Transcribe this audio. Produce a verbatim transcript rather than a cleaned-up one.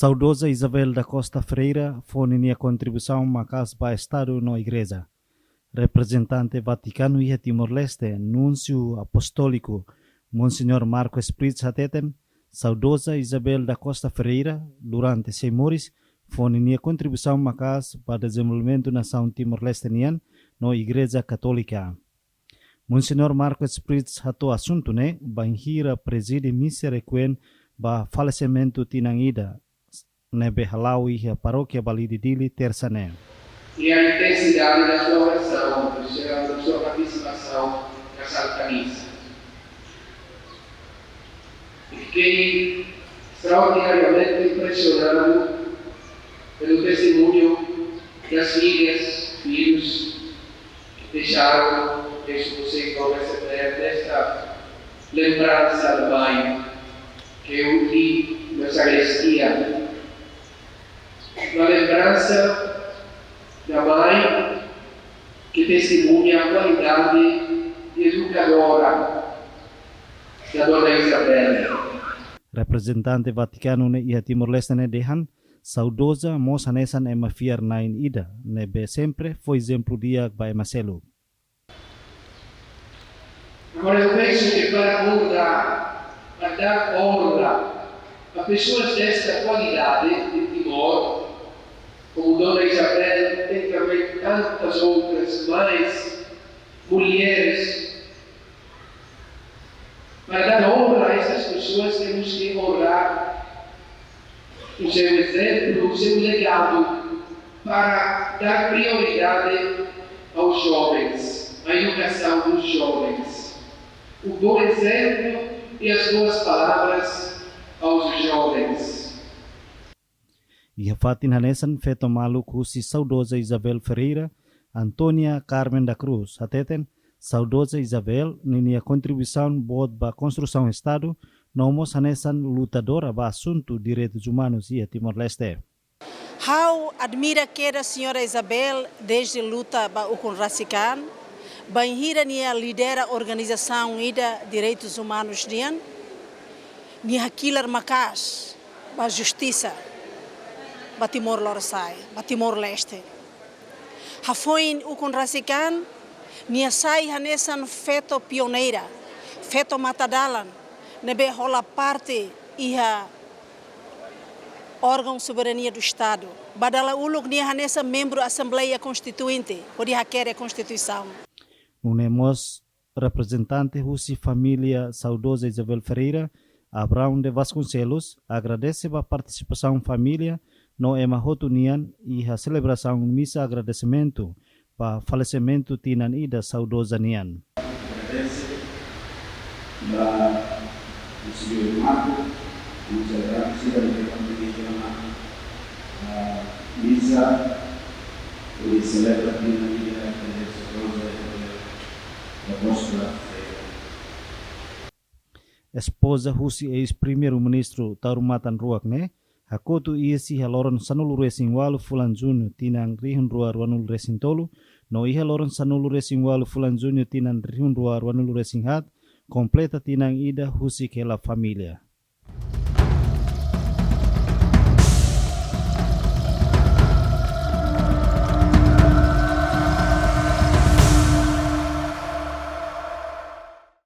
Saudoza Isabel da Costa Ferreira fó ninia kontribuisaun maka'as ba Estadu no Igreja. Reprezentante Vatikanu iha Timor-Leste, Núnsiu Apostóliku, Monseñór Marco Spritz hateten, Saudoza Isabel da Costa Ferreira, durante sei moris, fó ninia kontribuisaun maka'as ba dezenvolvimentu nasaun Timor-Leste nian no Igreja Katólika. Monseñór Marco Spritz hato'o asuntu ne'e bainhira prezide misa requiem ba falesimentu tinan ida ne'ebé hala'o iha Parókia Balide Dili, Tersa ne'e. E a intensidade da sua oração, do seu, da sua participação na Santa Missa. E fiquei extraordinariamente impressionado pelo testemunho das filhas, filhos que deixaram este conceito ao receber desta lembrança da mãe, que eu li na sacristia. Uma lembrança da mãe que testemunha a qualidade de educadora da Dona Isabel. Reprezentante Vatikanu ne'e iha Timor-Leste ne'e dehan, Saudoza mós hanesan ema fiar-na'in ida, ne'ebé sempre fó ezemplu di'ak ba ema seluk. Agora, eu penso que para honrar, para dar honra a pessoas desta qualidade em Timor, como Dona Isabel, tem também tantas outras mães, mulheres. Para dar honra a essas pessoas, temos que honrar o seu exemplo, o seu legado, para dar prioridade aos jovens, à educação dos jovens. O bom exemplo e as boas palavras aos jovens. Iha fatin hanesan, feto maluk husi Saudoza Isabel Ferreira, Antónia Carmen da Cruz, hateten, Saudoza Isabel ninia kontribuisaun boot ba konstrusaun Estadu, no mós hanesan lutadora ba asuntu direitus umanus iha Timor-Leste. Ha'u admira kedas Señora Isabel desde luta ba ukun rasik an, bainhira nia lidera organizasaun ida direitus umanus nian, nia hakilar maka'as ba justisa ba Timor Lorosa'e, ba Timor-Leste. Hafoin ukun rasik an, nia sai hanesan feto pioneira, feto matadalan, ne'ebé hola parte iha órgaun soberania do Estadu. Ba dala uluk nia hanesan membru Asembleia Konstituinte, hodi hakerek Konstituisaun. Nune'e mós reprezentante husi família Saudoza Isabel Ferreira, Abraão de Vasconcelos, agradese ba partisipasaun família no ema hotu nian iha selebrasaun misa agradesimentu ba falesimentu tinan ida Saudoza nian. Agradese ba o señór Marco, misa agradesida de família, ah, misa, hodi selebra tinan ida Saudoza Isabel da Costa Ferreira. Espoza husi eis-Primeiru-Ministru Taur Matan Ruak ne'e hakotu iis iha loron sanulu-resin-ualu fulan Juñu tinan rihun rua ruanulu-resin-tolu, no iha loron sanulu-resin-ualu fulan Juñu tinan rihun rua ruanulu-resin-haat, kompleta tinan ida husik hela família.